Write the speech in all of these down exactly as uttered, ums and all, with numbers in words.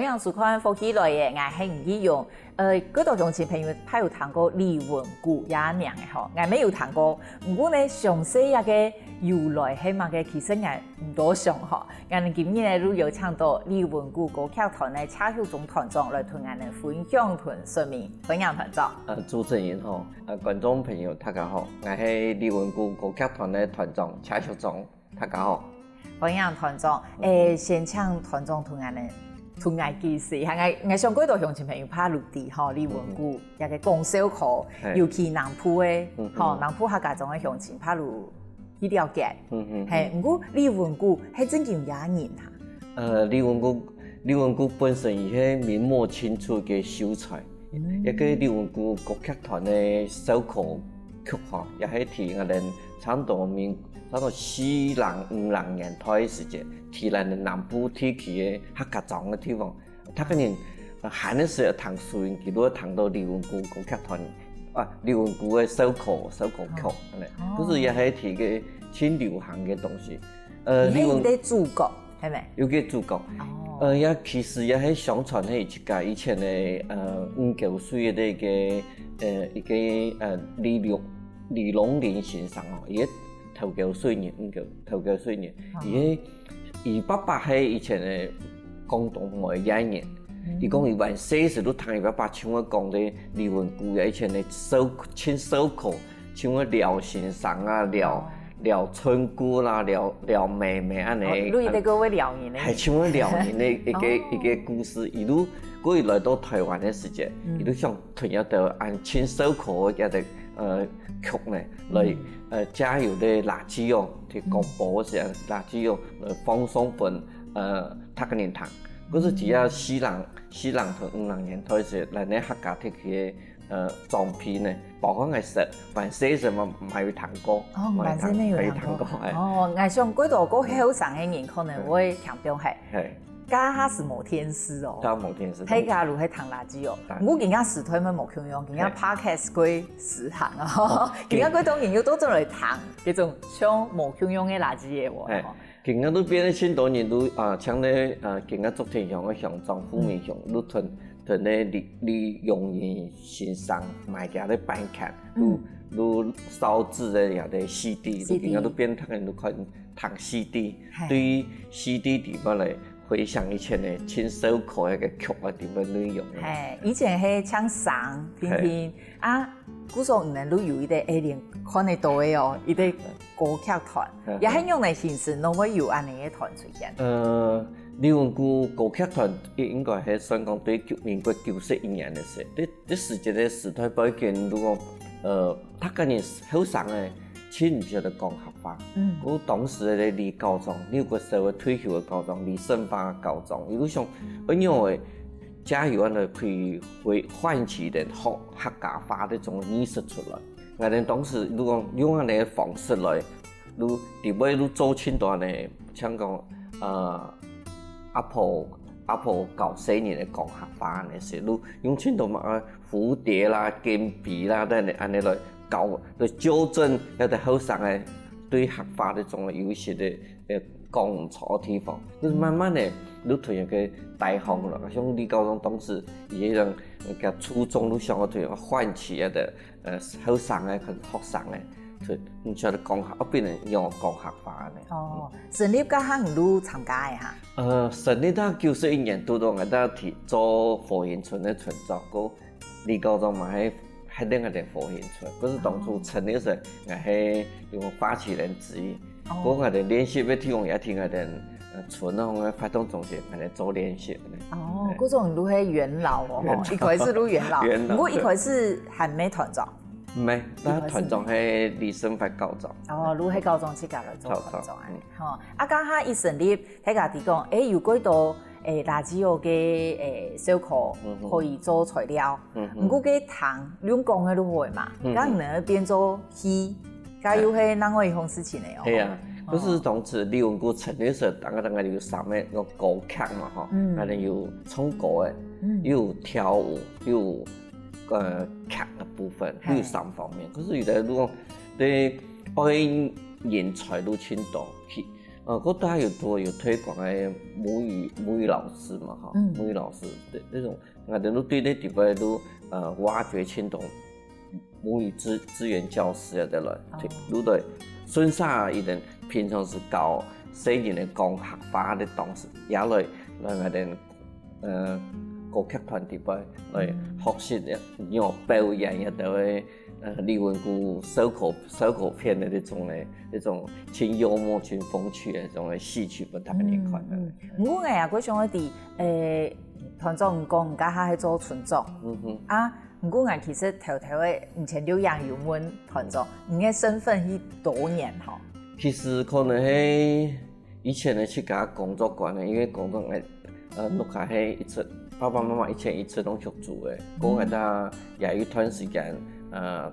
歡迎收看《福氣來了》，𠊎係吳奇勇。呃，幾多鄉親朋友怕有聽過李文牯這名个吼，𠊎乜有聽過。毋過呢，詳細這个由來係麼个，其實𠊎毋多想吼。𠊎等今日呢，就邀請到李文牯歌劇團个謝旭忠團長來同𠊎等分享同說明。歡迎團長。呃，主持人好，呃，觀眾朋友大家好，𠊎係李文牯歌劇團个團長謝旭忠。 大家好。歡迎團長。誒，先請團長同𠊎等，同𠊎解釋一下。𠊎，𠊎想幾多鄉親朋友怕毋知吼，李文牯，這个講笑科，尤其南部个，吼，南部客家庄个鄉親怕毋知了解。嗯嗯。嘿，毋過李文牯係真經有這人啊？呃，李文牯，李文牯本身佢係明末清初个秀才，一个李文牯歌劇團个笑科曲吼，也係提𠊎等 差毋多明，差毋多四零五零年代个時節，在𠊎等南部地區个客家庄个地方，大家人，呃，閒个時節聽收音機，就會聽到李文牯歌劇團，啊，李文牯个笑科，笑科曲，恁呢。哦。就是也係一个盡流行个東西。呃，李文，佢係一个主角，係無？有个主角。哦。呃，也其實也係相傳係自家以前个，呃，五溝水个一个，呃，一个，呃，李龍，李龍林先生哦，佢个 頭溝水人，嗯，頭溝水人。哦。佢个，佢爸爸係以前个廣東話个人。嗯。佢講佢還細時就聽佢爸爸像个講个李文牯啊，以前个笑，盡笑科，像个廖先生啊，廖，哦。廖春姑啦，廖，廖妹妹恁呢。哦，你這个會撩人呢。係，像个撩人个一个，哦。一个故事。佢就，過佢來到台灣个時節，嗯。佢就想同這兜恁盡笑科个這兜，呃，曲呢，來，嗯。 呃，借由个radio，去廣播个時候，radio來放送分，呃，大家人聽。可是只要四零，四零同五零年代時，咱个客家地區个，呃，長輩呢，包括𠊎細，還細時嘛，還有聽過，哦，還有聽，還有聽過，還有聽過，哎。哦，𠊎想幾多个後生个人可能會聽到，嘿。嘿。 這下係無電視哦。這下無電視。大家就係聽radio。對。毋過今下時代乜無共樣，今下嘿。podcast過時行哦。哦，今下幾多人又倒轉來聽，這種像無共樣个radio哦。嘿，今下都變成盡多人都，啊，像咧，啊，今下竹田鄉个鄉長傅明雄，嗯。都同，同咧李，李榮仁先生買佢个版權，都，嗯。都燒製个佢个CD，CD。今下都變成大家都看 聽CD，嘿。對CD底背來回想以前个盡笑科个曲啊，底背內容啊。嘿，以前係唱聲，聽聽嘿。啊，故所毋能都有一个，哎，連看得到个哦，一个歌劇團，嗯。也係用來形式，攏會有恁呢个團出現。呃，李文牯歌劇團應，應該係算講對九，民國九十一年个事，對 這時節个時代背景，如果，呃，大家人後生个，盡毋曉得講客話。嗯。故當時个李校長，李國修个退休个校長，李聖發校長，佢就想，仰般个借由恁呢去回，喚起人學客家話這種意識出來。𠊎等當時如果用恁呢个方式來 就，底背就做盡多呢，像講，呃，阿婆，阿婆教細人个講客話恁呢事，就用盡多嘛，呃，蝴蝶啦、金皮啦，等等恁呢來教，來糾正該兜後生个對客話這種有一些个，呃，講毋著个地方。就是慢慢个，就同一个帶風了。像李校長當時，佢个，呃，初衷就想要同一个喚起該兜，呃，後生个、學生个， 就毋曉得講客，後背人用講客話恁呢。哦，成立該下你就參加个哈？呃，成立到九十一年度，𠊎到提做火雲村个村長，故李校長嘛係，係另外个火雲村，故所當初成立時，𠊎係用發起人之一。哦。故𠊎等練習个地方也聽𠊎等，呃，村个活動中心，𠊎等做練習个。哦，哎。故所你就係元老哦，吼，元老。一開始就元老，元老，毋過一開始還無團長。 毋係，該團長係李聖發校長。哦，就係校長自家來做團長啊。校長，嗯。吼，啊，該下一成立，大家知講，誒，有幾多，誒，radio个，誒，笑科，嗯哼。可以做材料。嗯哼。毋過該聽，用講个就好个嘛，嗯哼。該毋能變做戲，該又係另外一項事情个哦。係啊，哦。就是當時李文牯成立時，大概，大概有三个，有歌劇嘛，吼，嗯。可能有唱歌个，嗯。又有跳舞，又有 呃，劇个部分，嘿。有三方面。可是有个就講，對，愛人才就盡多，去，呃，過大有做有推廣个母語母語老師嘛，哈，嗯，母語老師，對，這種，𠊎等都對這地方都呃挖掘盡多母語資資源教師啊，對來，哦，對來，順續一等平常時教細人个講客話个同時，也來來𠊎等呃歌劇團地方來學習仰表演一兜个呃李文牯燒烤燒烤片个這種个這種盡幽默、盡風趣个這種个戲曲分大人看个。嗯，毋過𠊎也過想愛知，誒，團長你講你家下係做村長，嗯哼，啊，毋過𠊎其實偷偷个，以前就有問團長，你个身份係多年吼？其實可能係以前个自家工作慣个，因為工作个呃屋下係一直爸爸媽媽以前一直攏畜豬个，過後𠊎也有一段時間呃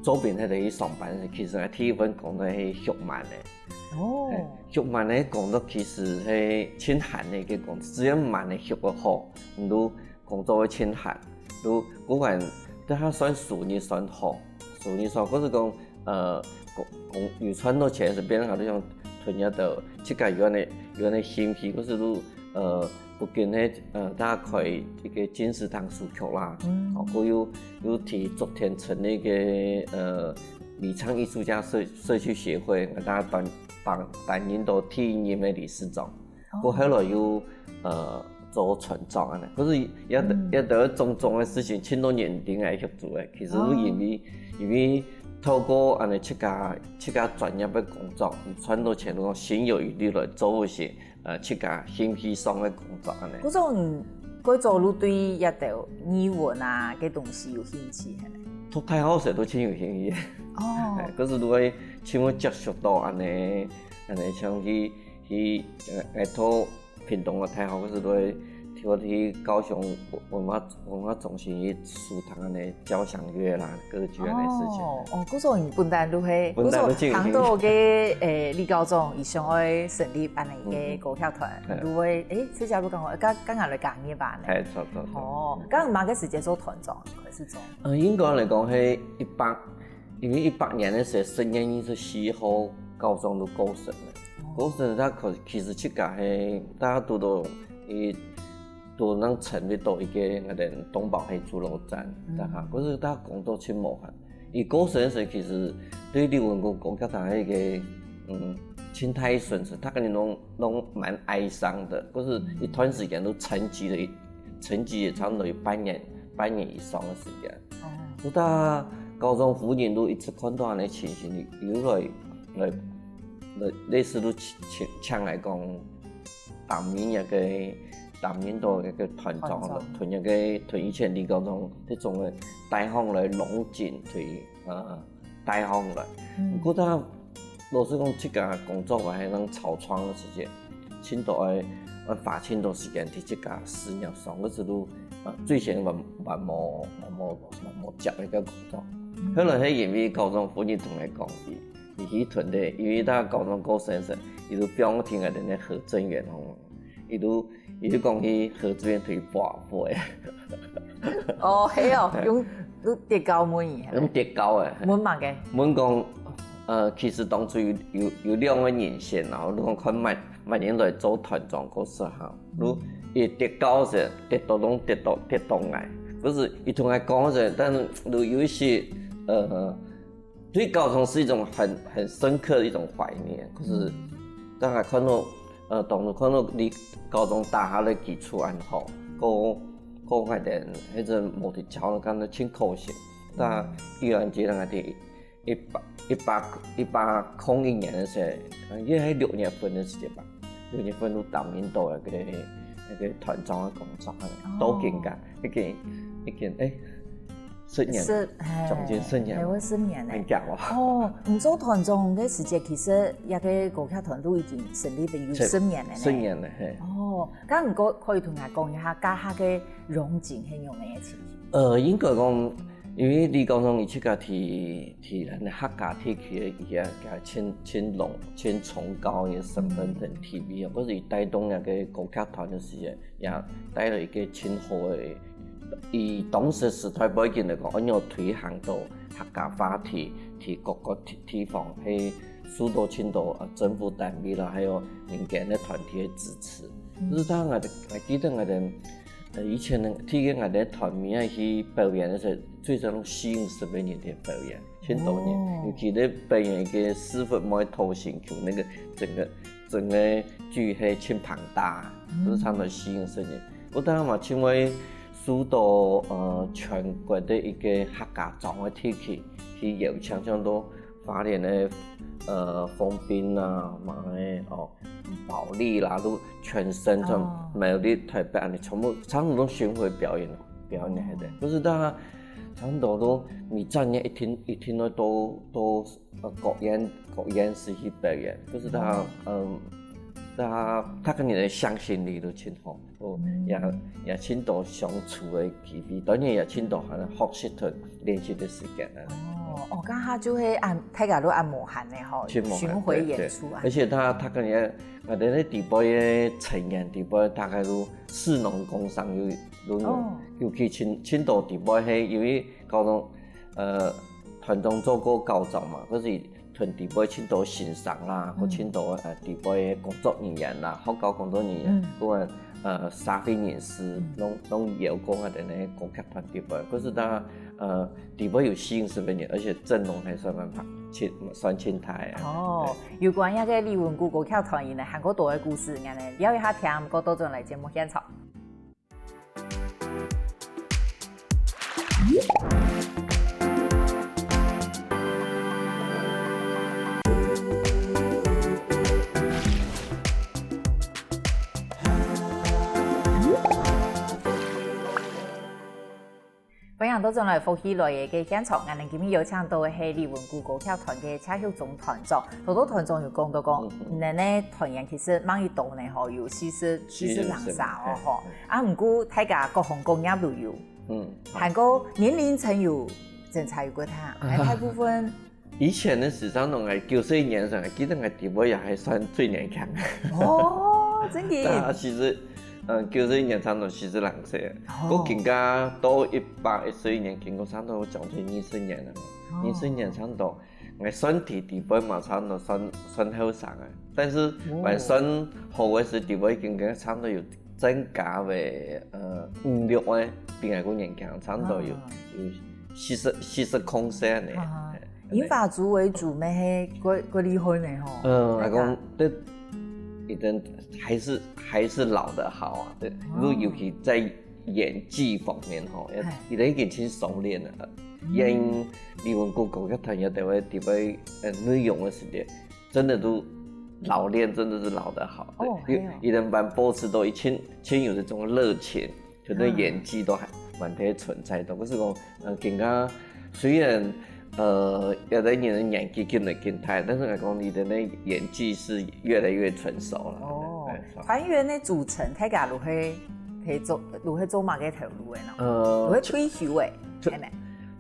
做兵係去上班，其實𠊎第一份工作係畜蠻个。哦，畜蠻个工作其實係盡閒个一個工作，只要蠻个畜个好，你都工作會盡閒。都不管，但係算收入算好，收入算好，可是講呃，工工有賺到錢，係變成好像同樣个，自家有恁个有恁个興趣，可是都呃 不過呢，呃，大家開一個金石堂書局啦，嗯，哦，過又又提昨天成立一個呃，米倉藝術家社社區協會，大家擔擔擔任到第一任个理事長，哦，過後來又呃做村長啊，可是也也得種種个事情，盡多年定來去做个，其實都因為因為透過恁个自家自家專業个工作，賺到錢，然後心有餘力來做一些 呃，自家興趣上个工作恁呢。故所你過早就對這兜藝文啊个東西有興趣係無？讀大學時都盡有興趣。哦，可是就會盡會接觸到恁呢，恁呢像去去呃，𠊎讀屏東个大學，可是就會去去高雄文文化文化中心去收藏恁呢交響樂啦、歌劇恁呢事情。哦，故所你本來就係，本來就盡有興趣。故所聽到个誒李高中，佢想愛成立恁呢个歌劇團，就會誒，這下就講，剛剛來講一半呢。係，著著著。哦，該麼个時節做團長，還係做？呃，應該來講係一百，因為一百年个時節，十月二十四號高中就過身了。過身，佢其實自家係大家都都一 都能成立到一個𠊎兜東寶黑豬肉站，嗯，大家，可是大家工作盡無閒。佢過身時，其實對李文牯講，佢係一個嗯盡大損失，大家人攏攏蠻哀傷的。可是一段時間都沉寂了，沉寂也差不多有半年，半年以上的時間。哦，所以大家高中附近都一直看到恁呢情形，有來來來類似都請請請來講。 擔任一個擔任到一個團長了，團長，同一個同以前李高中這種个帶行來攏緊對呃帶行來。毋過但老實講，自家工作還係恁草創个時節，盡多愛愛花盡多時間在自家事業上，可是都呃最先還還無還無還無接一個工作。後來係因為高中附近同𠊎講，佢佢去屯个，因為大家高中過身時，佢都放聽𠊎兜个何振元吼。 佢都佢都講去何志遠同佢跋杯。哦，係哦，用用跌跤問佢，用跌跤个。問麼个？問講，呃，其實當初有有有兩個人選，然後你講看麼麼人來做團長个時候，如佢跌跤時，跌到攏跌到跌到𠊎，不是，佢同𠊎講時，但是有有一些呃。 對高中是一種很很深刻的一種懷念。可是當然看到呃，當初看到你高中打下來基礎恁好，過過發展，迄陣無得教，感覺真可惜。但依然記得𠊎哋一百一百一百空一年的時候，應該係六月份的時間吧，六月份都擔任到那個那個團長的工作，都緊張，已經已經哎。 十年，十，嘿，將近十年，係會十年呢。很久啊。哦，你做團長个時節，其實這個歌劇團都已經成立有十年了呢。十年了，嘿。哦，該你可可以同𠊎講一下，該下个榮景係有麼个情形？呃，應該講，因為李高中伊自家提提咱客家地區个一些个千千龍千崇高个身份等地位啊，或者伊帶動那個歌劇團个時節， 也帶來一個真好个，以當時時代背景來講，恁樣推行到客家話題，在各个地地方，係受到盡多呃政府單位啦，還有民間个團體个支持。就是當𠊎，𠊎記得𠊎兜呃以前个第一个𠊎兜團名去表演个時候，最少攏四五十个人在表演，盡多人，尤其在表演一个師傅妹討心臼，那個整個整個劇係盡龐大，都係差毋多四五十人。不但嘛，因為受到呃全國个一个客家庄个地區去邀請，像到花蓮个呃豐濱啊，嘛个哦保利啦，都全省從苗栗、台北恁樣全部差毋多巡迴表演，表演个。可是大家差毋多都每站呢一定一定要都都呃各縣各縣市去表演，可是大家嗯大家大家人的向心力都盡好。 哦，也也盡多相處个機會，當然也盡多還學習同練習个時間啊。哦，哦，該下就係恁大家都恁無閒个吼，盡無閒，巡迴演出啊。對，對。而且大家大家也，𠊎兜个底背个成員底背大家都士農工商有有有，哦。尤其盡盡多底背係因為高中呃團長做過校長嘛，可是 同底背盡多先生啦，嗯。過盡多呃底背个工作人員啦，學校工作人員，嗯。過呃社會人士，嗯。攏攏邀過𠊎兜个歌劇團底背。可是當呃底背有四五十个人，而且陣容還算蠻龐，盡算盡大个。哦，有關這个李文牯歌劇團呢，還過多个故事，𠊎兜尞一下聽，毋過倒轉來節目現場。 歡迎倒轉來福氣來了个現場，𠊎兜今晡日邀請到个係李文牯歌劇團个謝旭中團長。頭頭團長有講到講，嗯，嗯。你兜个團員其實吂幾多呢吼，有四十、四十零儕哦吼。四十，嗯。啊，毋過大家各行各業都有。嗯，好。還過年齡層有爭差有幾大，還大部分 以前个時常攏𠊎九十一年生，記得𠊎底背也還算最年輕。哦，真个。啊，其實，嗯，九十一年差毋多四十零歲。哦。我更加到一百一十一年，經過差毋多將近二十年了。哦。二十年差毋多，𠊎算底底背嘛，差毋多算算後生个。但是，哦。還算好个時，底背已經差毋多有增加个，呃，五六个，比𠊎个年輕，差毋多有，啊。有四十四十空歲呢。啊。 銀髮族為主咩，係，過過厲害呢吼。嗯，𠊎講，這一定還是還是老的好啊，對，哦。如果尤其在演技方面吼，哎。佢兜已經盡熟練了。演李文牯歌劇團也得會特別呃內容的時間，真的都老練，真的是老的好。對，哦，有，係哦。有人蠻保持到以前，前有這種熱情， 可能演技都還蠻忒存在的。可是講，嗯，更加雖然呃，有的人的年紀跟得更大，但是來講，你的那演技是越來越成熟了。哦，對，對，是吧？團員的組成，大家都係，係做，都係做麼个頭路的呢？呃，都係退休的，退，係無？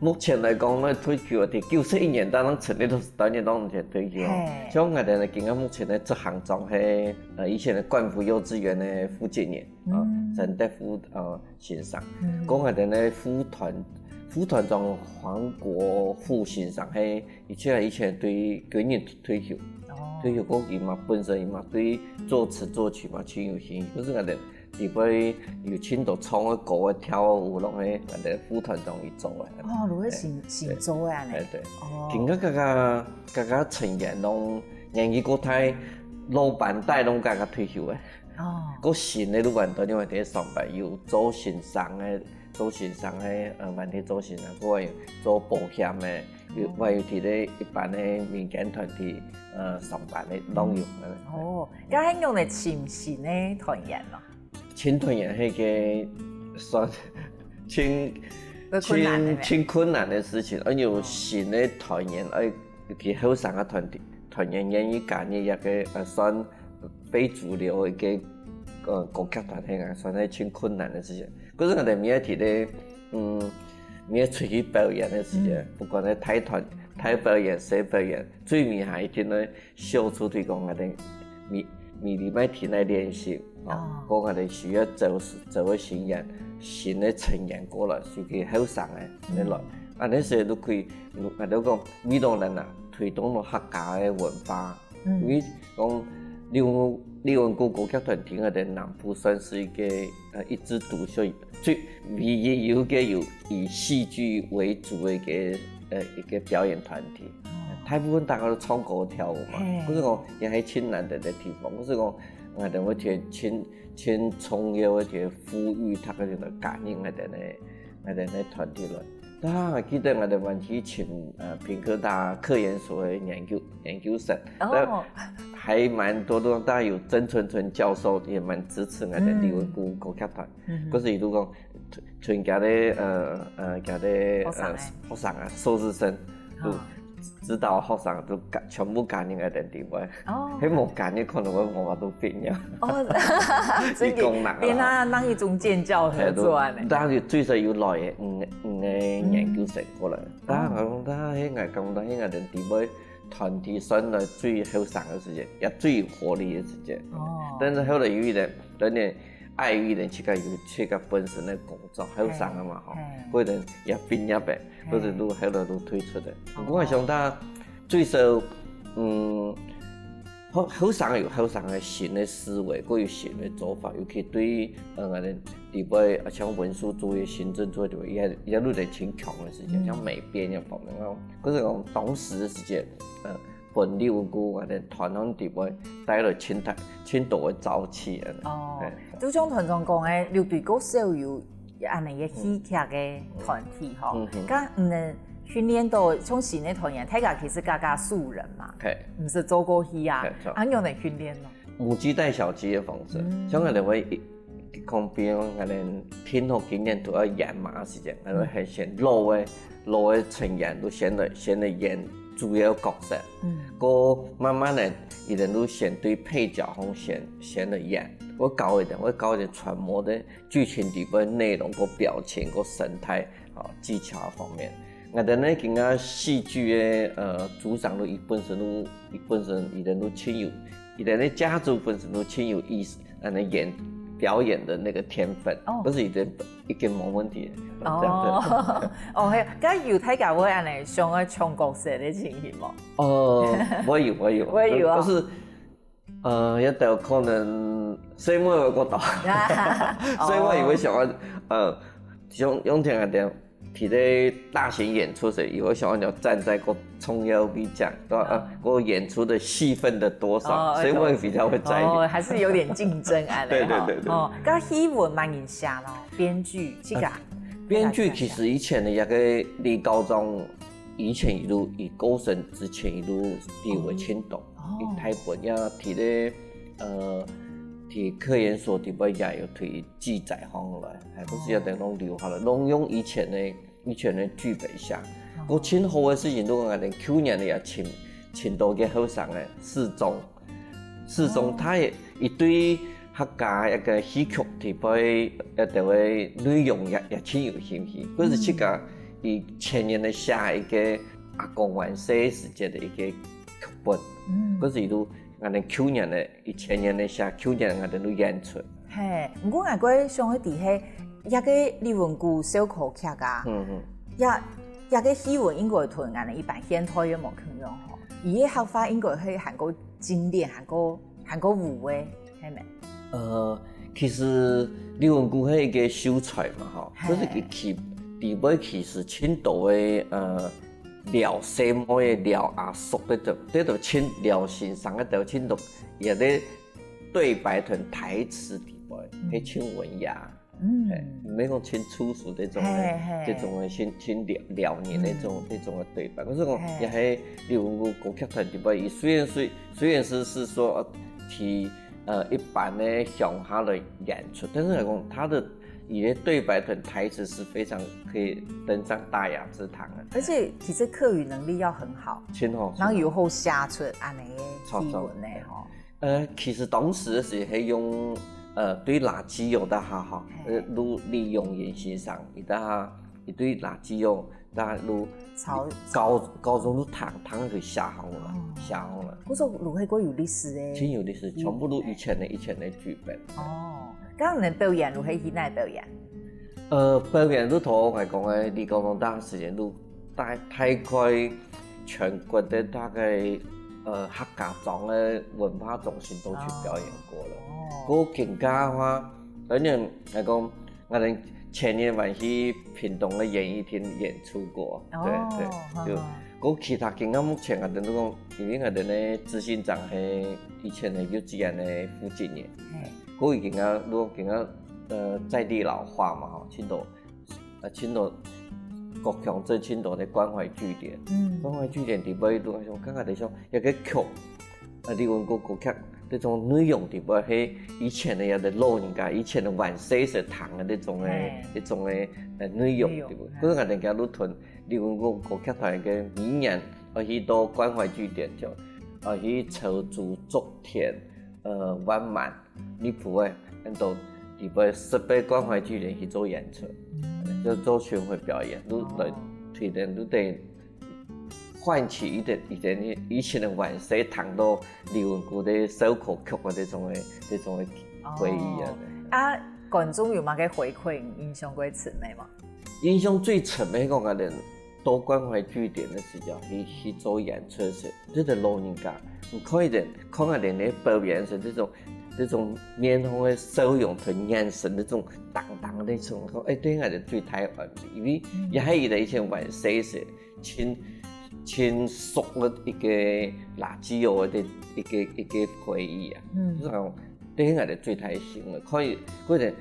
目前來講，那退休的，九十一年當然成立都是當年當前退休。嘿。像我們的，今个目前的執行長係，呃，以前的冠福幼稚園的負責人。 啊，嗯。陳德富呃先生，嗯。講𠊎兜个副團副團長黃國富先生，係以前以前對軍人退休，哦。退休過佢嘛，本身佢嘛對作詞作曲嘛盡有興趣，可是𠊎兜底背有盡多唱个歌个跳个舞，攏係𠊎兜副團長佢做个。哦，如果新新做个呢？哎，對。哦。今个个个个个成員攏年紀過大，老班底攏个个退休个。 哦。過新个都還多，因為在上班有做先生个，做先生个，呃，還在做先生，過有做保險个，有，嗯。還有在一般个民間團體，呃，上班个攏有。嗯。哦，該係用來尋新个團員咯。尋團員係个算盡，盡困難个咩？盡，盡困難个事情，而且有新个團員，而且尤其後生个團體，團員願意加入這个，呃，算 非主流个一个，呃，歌劇團，係啊，算係盡困難个事情。可是𠊎兜每一日咧，嗯，每一出去表演个時間，嗯。不管係大團、大表演、小表演，最尾還一定愛秀出去講𠊎兜每、每禮拜天來練習，哦，哦。講𠊎兜需要招、招个新人、新个成員過來，尤其後生个來。嗯。啊，該時都可以，𠊎兜講，每個人啊，推动了客家个文化。因为讲李文李文谷歌剧团在个南部算是一个呃一枝独秀，最唯一有一个有以戏剧为主的一个呃一个表演团体。大部分大家都唱歌跳舞嘛，可是讲也还挺难得的地方，可是讲我等会挺挺挺重要个呼吁，大家就感应个呢。 个个团体了。啊，记得个个问题请呃平科大客研所个研究研究生，哦，还蛮多的，大家有曾春春教授也蛮支持个个李文谷歌剧团。可是如果讲春春家个呃呃家个呃学生啊，硕士生，就指导学生都全部感应个个地位。哦，还无感应可能会无法度毕业。哦，真个，变啊，当一种尖叫合作啊呢。但是最少有来个五个五个研究生过来，但系讲，但系个讲，但系个人地位团体算来最后生个时间，也最有活力个时间。哦，但是后来有一点，有点碍于人自家有自家本身个工作，后生个嘛吼，个人也毕业个，或者都后来都退出个。我想他最少，嗯。 后后生有后生个新个思维，个有新个做法，尤其对呃，个人地位啊，像文书做个行政做个，也也有点挺强个时间，像美编个方面啊，可是讲当时个时间，呃，本地文化个人团体地位带了挺大挺多个朝气啊。哦，就像团长讲个，六队个校友 恁呢个戏剧个团体吼，嗯哼，該你訓練到像新个團員，大家其實家家素人嘛，毋識做過戲啊，係，係，恁樣來訓練咯。母雞帶小雞个方式，像𠊎等會一講，比如𠊎等拼好今年都要演嘛時間，𠊎等會先老个老个成員都先來先來演主要角色，嗯，過慢慢个，佢等都先對配角方先先來演，我教佢等，我教佢等揣摩个 劇情裡背內容、个表情、个神態，啊，技巧方面。𠊎等呢，今个戲劇个呃組長都佢本身都佢本身佢等都挺有，佢等个家族本身都挺有意思，恁呢演表演个該个天分，哦，可是佢等一个無問題，這樣子。哦，哦，係，該有大家會恁呢想愛搶角色个情形無？哦，會有會有，會有啊。可是 呃，也都可能細妹个角度，細妹也會想要，呃，用用聽个點，提在大型演出時，也會想要站在个重要位置，對吧？呃，个演出个戲份个多少，細妹比較會在意。哦，還是有點競爭啊。對對對對。哦，該戲文麼人寫咯，編劇這个。編劇其實以前个一个李高中，以前一路佢過身之前一路地位挺多。 一大本也提个，呃，提科研所裡背也有提記載放落來，還不是要等攏留下來，攏用以前个以前个劇本寫。過盡好个事情，都講𠊎等舊年个也請請到个後生个世宗，世宗他也一對客家一个戲曲裡背一个內容也也挺有興趣，可是自家以前年个寫一个阿公還細時節个一个 劇本，嗯，可是都𠊎等舊年个，以前年个寫，舊年𠊎等都演出。嘿，毋過𠊎个想个底係，這个李文谷小可劇啊，嗯嗯，這這个戲文應該同𠊎等一般現代个無共樣吼，佢个客話應該係還過經典，還過還過有个，係無？呃，其實李文谷係一个秀才嘛吼，嘿，可是佢其裡背其實盡多个呃 嫽細妹个嫽阿叔个，這這都盡嫽先生个，都盡多，也在對白同台詞裡背，係盡文雅。嗯，毋係講盡粗俗這種个，這種个盡盡嫽嫽人个這種這種个對白。可是講，也係李文谷歌劇團裡背，佢雖然雖雖然是是說，呃，去呃一般个鄉下个演出，但是來講，他个 佢个對白同台詞是非常可以登上大雅之堂个。而且其實客語能力要很好，盡好，然後有好寫出恁呢个戲文呢吼。呃，其實當時个時係用呃對垃圾有的哈哈，呃，利利用演先生，佢的哈，佢對垃圾有，大家都高高中都談談个寫好了，寫好了。可是如果過有歷史个，真有歷史，全部都以前个以前个劇本。哦， 該你表演，你係去哪表演？呃，表演就頭先講个，李高中大時間就大大概全國的大概呃客家庄的文化中心都去表演過了。哦。過更加的話，而且來講，我們前年還去屏東的演藝廳演出過。哦，對，對，就，好，好。過其他更加目前我們都講，因為我們的執行長係以前的幼稚園的負責人，嘿。過已經啊，如果更加呃在地老化嘛，吼，盡多 啊，盡多各鄉鎮盡多个關懷據點。嗯。關懷據點裡背都想，剛剛在想，一個曲，啊，李文哥歌曲，這種內容裡背係以前的，也係老人家，以前的還細細聽的那種的，嘿。那種的，呃，內容，內容，對不對？嘿。可是我等下都同李文哥歌曲團个明年，啊，去到關懷據點，就，啊，去潮州、竹田，呃，萬巒， 你不會，很多裡背設備關懷據點去做演出，就做巡迴表演，都來推薦，都得喚起一點，一點以前的往事，談到李文哥的燒烤曲啊，這種的，這種的回憶啊。哦。啊，觀眾有麼个回饋，印象過深的嗎？印象最深的，我感覺 到關懷據點个時節，去，去做演出時，這个老人家，你看一點，看啊，連个表演時，這種，這種面孔个笑容同眼神，這種當當个那種，講，哎，對𠊎个最大安慰，因為也係佢个以前還細時，盡，盡熟个一個垃圾哦的一個，一個回憶啊。嗯。就係講，對𠊎个最大心个，可以，可能，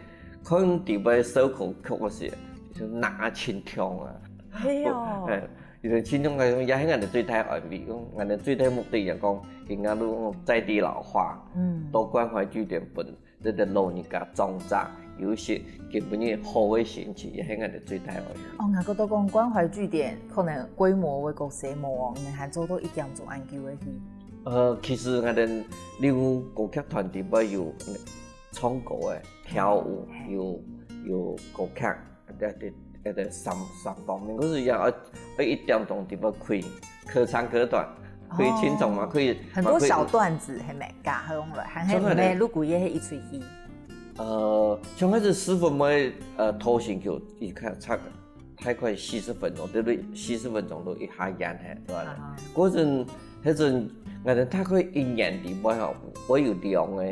可能在燒烤曲个時，就拿盡痛啊。 係哦。哎，有人盡量來講，也係𠊎个最大安慰，講𠊎个最大目的，也講，今下都在地老化，嗯。到關懷據點分這个老人家長者，有一些根本有好个心情，也係𠊎个最大安慰。哦，𠊎覺得講關懷據點可能規模會較細無哦，你還做到一點鐘恁久个去。呃，其實𠊎个李文哥歌劇團裡背有唱歌个、跳舞，嘿。有，有歌劇， 對，對，對，對，三，三方面，可是也愛，愛一點鐘地方開，可唱可段，開清楚嘛，哦。開，很多小段子，嘛開，係無？加上來，還係毋係，像該个，如果也係一齣戲。呃，像該个師傅妹，呃，偷情球，你看，差，大概四十分鐘，對不對？四十分鐘都一下演嘿，對吧？啊。嗰陣，那陣，𠊎等大概一年裡背吼，會有兩个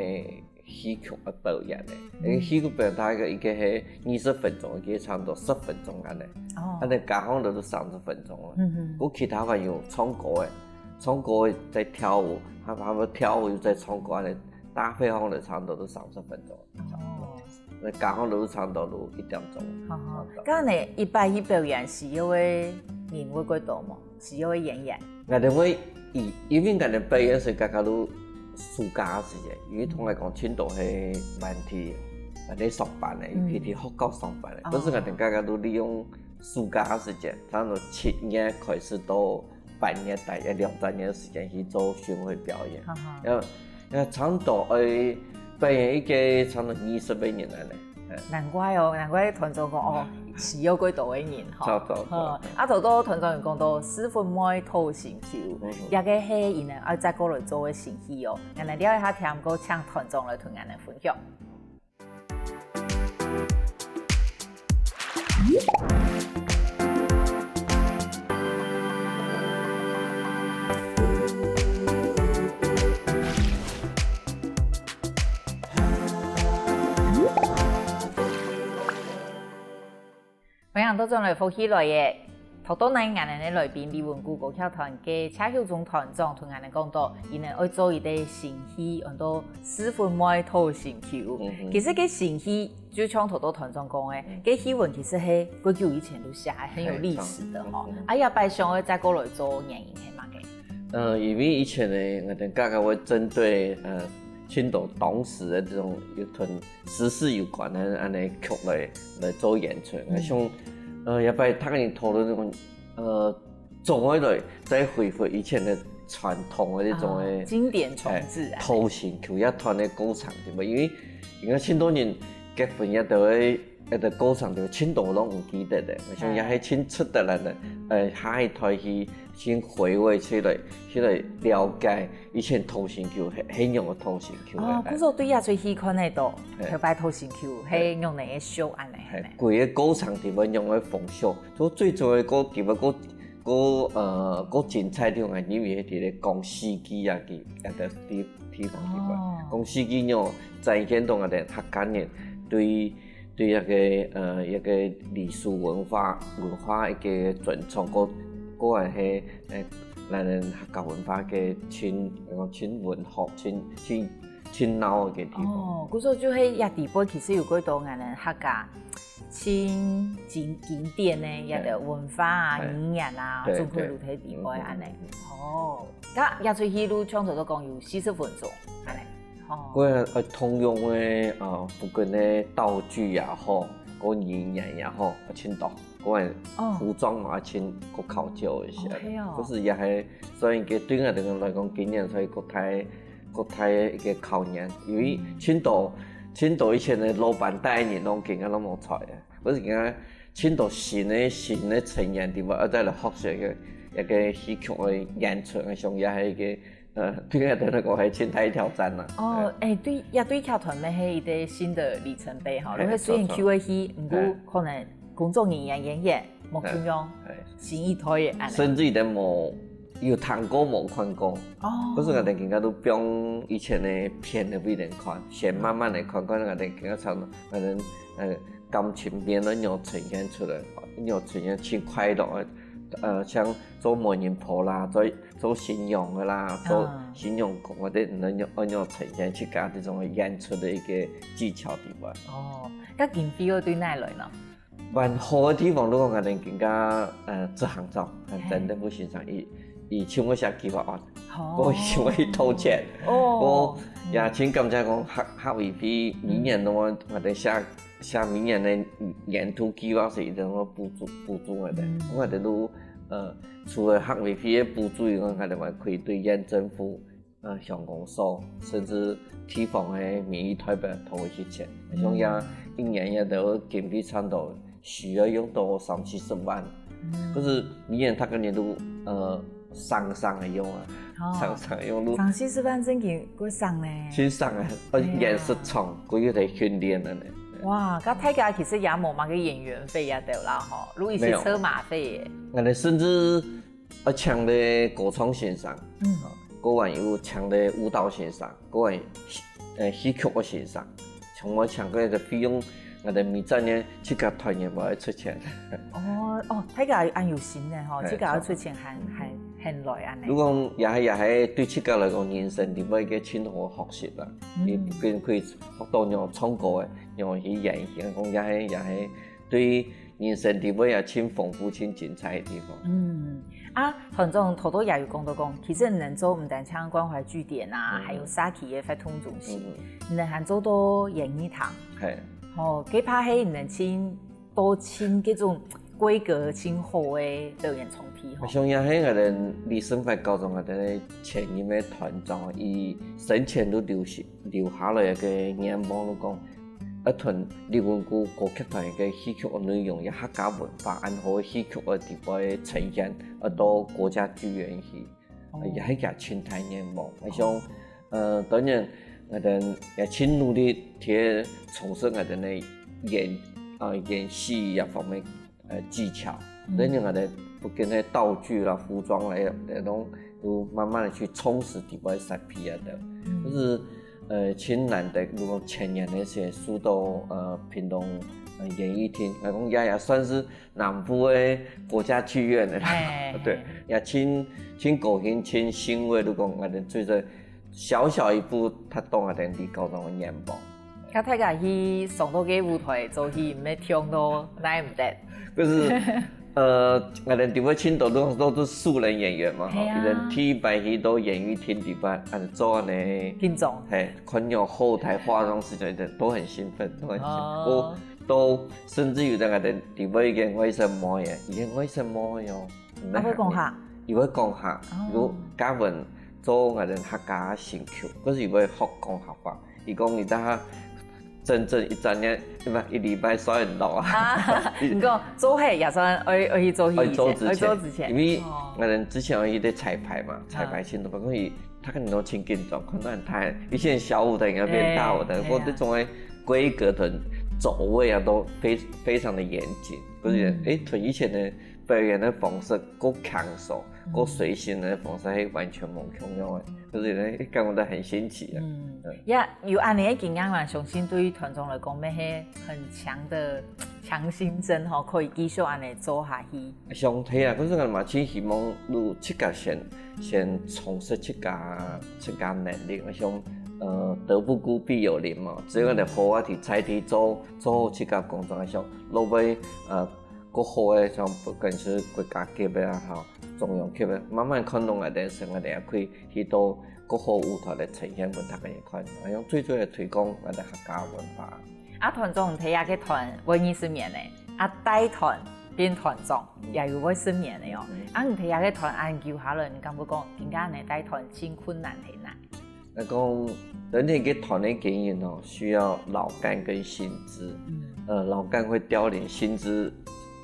戲曲个表演个。嗯。因為戲曲表演大概一個係二十分鐘，一個差不多十分鐘恁呢。哦。恁呢加上來都三十分鐘了。嗯哼。過其他還有唱歌个，唱歌个再跳舞，還，還有跳舞又再唱歌恁呢，搭配上來差不多都三十分鐘。哦。該加上來都差不多都一點鐘。好好。差不多。該呢，一擺去表演需要个人會幾多無？ 需要个演員。𠊎等會以，因為𠊎等表演係剛剛都暑假个時間，因為通常講盡多係問題，問題上班个，嗯。尤其在學校上班个。哦。可是𠊎等剛剛都利用暑假个時間，差不多七月開始到八月大約兩三日个時間去做巡迴表演。哈哈。要，要差不多愛表演一個差不多二十個人恁呢。 難怪哦，難怪團長講哦，需要幾多个人吼。差不多，差不多。嗯，啊，頭先團長有講到師傅妹偷情球，嗯哼。這個係佢等愛再過來做个新戲哦。𠊎等尞一下聽過，請團長來同𠊎等分享。 歡迎倒轉來福氣來了。頭到呢，𠊎等个來賓李文牯歌劇團个謝秀忠團長同𠊎等講到，佢等愛做一個新戲，安到《師傅妹偷情球》。嗯哼。其實該新戲就像頭到團長講个，嗯。該戲文其實係幾久以前就寫，很有歷史的吼。嗯。啊，這擺想愛再過來做原因係麼个？呃，因為以前呢，𠊎等家家會針對，呃，青島當時的這種有同 時事有關个恁呢劇來，來做演出。嗯。像，呃，這擺大家討論這種，呃，總愛來再恢復以前个傳統个這種个，哦，經典重製啊。哎，偷情球也團个過程，對吧？因為，因為盡多人結婚也都會，也都過程對，盡多人都毋記得个。像也係盡值得人个，呃，下一代去，去回味起來，去來了解 以前偷情球，係，係仰个偷情球个。哦，故所對這齣戲看得到，嘿。頭擺偷情球，嘿。係仰仔个秀恁呢，嘿，係呢。規个過程地方仰个風俗，所以最重要个地方，个，个呃个精彩个地方，因為係在廣西个啊个啊个地地方个嘛。廣西个呢，展現到𠊎等客家人對對一个呃一个歷史文化文化一个尊重，个个還係呃咱人客家文化个親呃親文化親親親鬧个地方。哦，故所就係這地方其實有幾多𠊎等客家。 盡經經典个一个文化啊、語言啊，總歸都在裡背恁仔。哦，該這齣戲路像頭先講有四十分鐘恁仔。哦，个呃通用个呃，不管个道具也好，个語言也好，盡多，个服裝嘛盡个考究一下。哦，係哦。就是也還算一个對𠊎等來講經驗，所以个大个大一个考驗，因為盡多盡多以前个老闆帶人攏今下攏無在啊。 毋係講盡多新个新个成員，對無？愛再來學習一个一个戲曲个演出，𠊎想也係一个呃，對𠊎等來講係盡大挑戰啦。哦，欸，對，也對劇團乜係一个新个里程碑吼。因為雖然舊个戲，毋過可能工作人員、演員無共樣，新一代个恁仔。甚至佢等無有聽過、無看過。哦，可是𠊎等今下都放以前个片个分佢等看，先慢慢个看，看𠊎等今下唱，𠊎等呃。 感情面个仰呈現出來，仰呈現盡快樂个。呃，像做媒人婆啦，做做新娘个啦，做新娘公个，愛仰愛仰呈現自家這種个演出个一个技巧地方。哦，該經費愛對哪來呢？還好个地方，如果𠊎等今下呃執行長，真的不欣賞，佢佢請𠊎寫企劃案，𠊎請𠊎去投錢，哦，𠊎也盡感謝講客客委會每年都𠊎等寫 寫每年个年度計劃係一定愛補助補助𠊎等，𠊎等都呃，除了客委會个補助以外，𠊎等還可以對縣政府、呃鄉公所，甚至地方个民意代表討一息錢。像這一年也都經費差毋多需要用到三四十萬，可是每年逐个年度呃 省省个用啊，省省用都。三四十萬正經過省呢。盡省啊，呃，演出場，過又得訓練个呢。哇，該大家其實也無麼个演員費也得啦吼，如果係車馬費耶。𠊎等甚至呃請个歌唱先生，嗯，過還有請个舞蹈先生，過還呃戲曲个先生。 像𠊎請个个費用，𠊎等每隻人自家團員無愛出錢。哦哦，大家恁有心呢吼，自家愛出錢還還還來恁呢。如果也係也係對自家來講，人生裡背个盡好个學習啦。你不僅可以學到仰唱歌个，仰去演戲，講也係也係對 人生裡背也盡豐富、盡精彩个地方。嗯，啊團長頭頭也有講到講，其實你等做毋單淨關懷據點啊，還有社區个活動中心，你等還做到演藝廳。係，吼，該怕係你等盡多盡該種規格盡好个表演場地吼。𠊎想也係𠊎等李勝發校長𠊎等个前任个團長，佢生前都留下留下來个願望，就講 愛同李文牯歌劇團个戲曲个內容，也客家文化恁好个戲曲个地方个呈現，愛到國家劇院去，也係佢盡大願望。𠊎想，呃，當然，𠊎等也盡努力去充實𠊎等个演，呃，演戲這方面 呃技巧，然後𠊎等不管个道具啦、服裝啦，來攏有慢慢个去充實裡背个設備啊等。就是呃盡難得，如果前年个時受到呃屏東呃演藝廳，來講也也算是南部个國家劇院个啦，對，也盡盡高興、盡欣慰，如果𠊎等做得小小一步，達到𠊎等李校長个願望。 該大家去上到該舞台做戲，毋係暢到哪毋得。就是，呃，𠊎等裡背盡多都都是素人演員嘛，吼，係啊。佢等第一擺去到演藝廳裡背，恁樣做恁樣，緊張。係，看了後台化妝時間，都很興奮，都很興奮。哦。都都甚至有个𠊎等裡背一个外甥妹耶，一个外甥妹喲。啊，會講客？佢會講客，哦。有教𠊎等做𠊎等客家新劇，可是佢會學講客話。 佢講佢在該整整一整年，毋，一禮拜睡毋著啊。啊，你講做戲也算愛愛去做戲以前，愛做之前，愛做之前。因為哦。𠊎等之前有一个彩排嘛，彩排前都，可以，他可能都盡緊張，可能他以前小舞台應該變大舞台，哎，不過這種个規格的座位啊，都非非常的嚴謹，就是，嗯。哎，同以前的表演个方式，个輕鬆，个隨性个方式，係完全無共樣个。就是呢，感覺到很新奇啊。嗯，也有恁樣个經驗嘛，相信對於團長來講，乜係很強的強心針吼，可以繼續恁樣做下去。像係啊，可是嘛，盡希望你自家先先充實自家自家能力，像呃德不孤必有鄰嘛，只要你好好地在地做做好自家工作，像落尾呃。 過好个，像不管是國家級个也好，中央級个，慢慢看到𠊎兜生活个也可以去到過好舞台來呈現分大家人看，啊，用最主要个推廣𠊎兜客家文化。啊，團長，你這下个團會二十年呢，啊，帶團變團長也有會十年了哦。啊，你這下个團恁久下來，你感覺講，今下呢帶團盡困難係哪？ 來講，人類个團个經營哦，需要老幹跟新枝。呃，老幹會凋零，新枝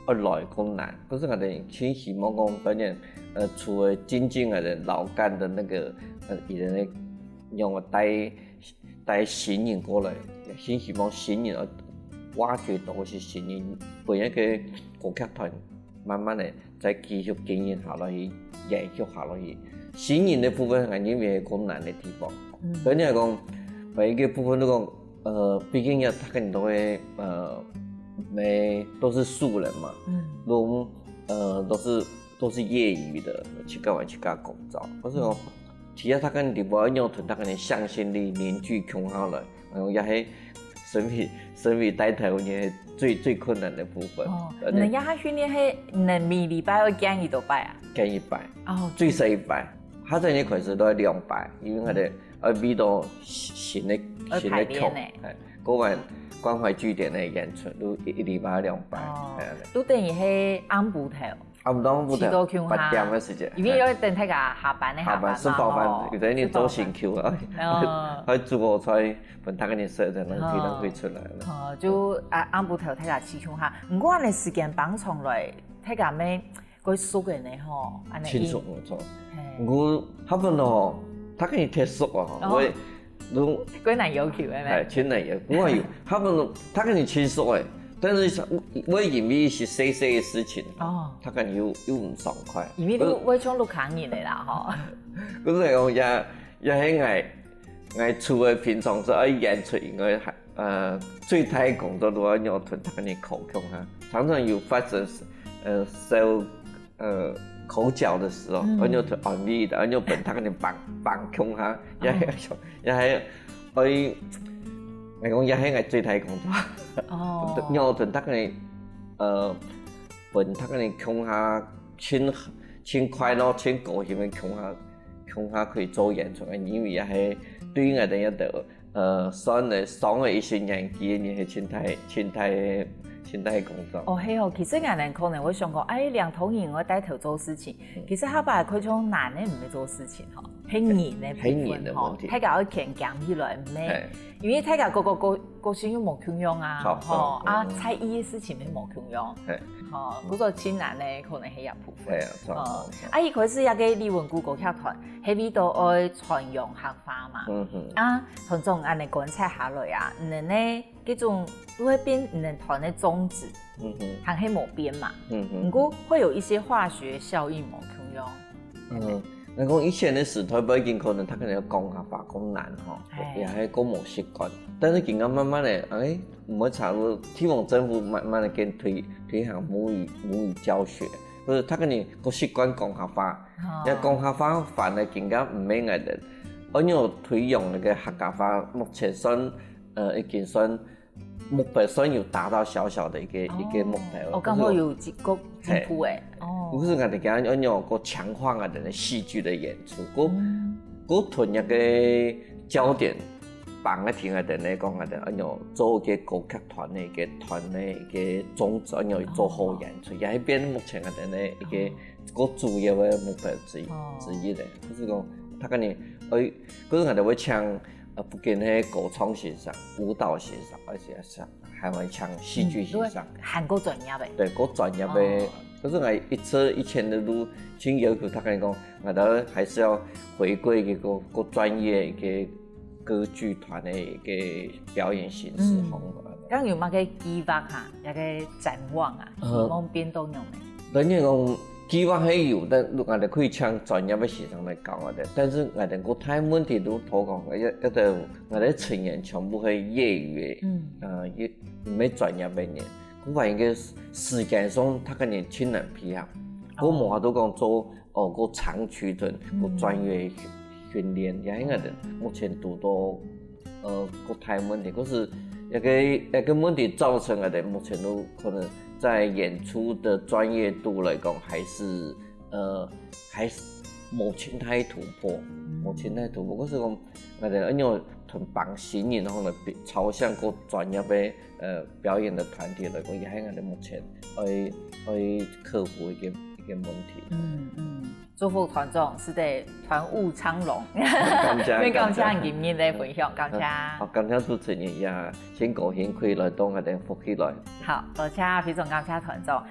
愛來困難。可是𠊎兜盡希望講，當然，呃，除了精進𠊎兜老幹的那個，呃，以前个用帶帶新人過來，盡希望新人愛挖掘多些新人，分該个歌劇團慢慢个 再繼續經營下落去，延續下落去。新人个部分，𠊎認為係困難个地方。所以你來講，每一個部分都講，呃，畢竟要他跟你都會，呃，沒都是素人嘛，都呃都是都是業餘的，去幹嘛去幹工作。可是哦，其實他跟你不要用同他跟你向心力凝聚共下來，然後也係身為身為帶頭人。 最最困難的部分。哦，你這下訓練係你每禮拜愛見幾多擺啊？見一擺，哦，最少一擺。較早一開始都愛兩擺，因為𠊎兜愛為到新个新个曲，哎，過完關懷據點个演出，都一一禮拜兩擺，哦，都等於係暗晡頭。 暗晡頭去到共下八點个時間，因為要等大家下班个下班嘛，下班食飽飯，吼有的人做辛苦啊，哦還煮好菜，分大家人食，才能提能可以出來了。哦，就啊暗晡頭大家去共下，毋過恁樣時間放長來，大家乜過熟个呢吼，恁樣清楚沒錯。嘿我差不多，他跟你忒熟啊，哦我都過難要求个哎，呢。真的耶，我有，他们他跟你亲熟哎，但是我我以为是谁谁的事情，哦他跟你又又唔爽快，因為都會像屋下人个啦吼。不是讲也也很爱爱除了平常是爱演出以外，还呃最大的工作都要要同他跟你口供啊，常常有发生呃小呃口角的时候，嗯要要同安慰的，要要本他跟你绑绑供哈，也还也还哎，我讲也还爱最大的工作。哦，然后等大家呃，本大家共下，真真快乐、真高兴个共下，共下可以做演出，因为也系对于我哋一个呃，算了上了一些年纪，你系真大、真大、真大个工作。哦，系哦，其实俺人可能会想讲，哎，两头人我带头做事情，其实下把可以从男的唔会做事情吼，系人的部系人分吼的问，题大家要健康起来咩嘿？因为大家个个个个性又无共样啊，好吼啊，嗯在意的事情也无共样，嘿吼，故所亲男的可能系一部分。系啊，错哦错错。啊，一开始也个李文谷歌剧团，系为到爱传扬客话嘛。嗯哼，啊，团长恁样观察下来啊，你呢，这种都会变你们团的宗旨，嗯哼，还系无变嘛。嗯哼。不过会有一些化学效应无共样。嗯，那讲以前的时代背景可能他可能要讲客话讲难哈，哎也还讲无习惯。但是今后慢慢的，哎，我们差不多希望政府慢慢的跟推推行母语母语教学，就是他跟你个习惯讲客话，哦要讲客话反而更加唔免个人，而且推广那个客家话，目前算呃已经算目标算有达到小小的一个、一个目标了。哦，刚好有几个进步哎。哦，不是俺哋讲要有个强化俺哋的戏剧的演出，个个同一个焦点，放个听俺哋呢讲俺哋要有做一个歌剧团的一个团的一个宗旨，要有做好演出，也系变目前俺哋呢一个个主要的目标之一哦之一的，就是讲，他跟你，哎，可是俺哋会请呃，不仅系歌唱先生、舞蹈先生，而且是还会请戏剧先生。还够专业的。对，个专业的哦。可是我一直以前的路，真要求他跟你讲，我都还是要回归一个个专业一个歌剧团的一个表演形式嗯风格。刚有么个计划哈，那个展望啊，希呃望变到样呢？當然講計畫係有，但𠊎兜可以請專業个先生來教𠊎兜。但是𠊎兜个大問題都頭講，一一个𠊎兜成員全部係業餘个，嗯，呃，也毋係專業个人，𠊎發現个時間上大家人盡難配合，𠊎無法度講做哦，个長期个、个專業个訓練，也係𠊎兜目前堵到呃个大問題，可是一个一个問题造成𠊎兜目前都可能在演出的專業度來講，還是呃還是無盡大突破，無盡大突破。可是講𠊎兜愛用同幫新人，然後呢朝向个專業个呃表演个團體來講，也係𠊎兜目前愛愛克服一个一个問題。嗯嗯，祝福團長，使得團務昌隆。感謝，非常感謝你今日个分享，感謝。好，感謝主持人也辛苦辛苦來到𠊎兜福氣來。好，多謝，非常感謝團長。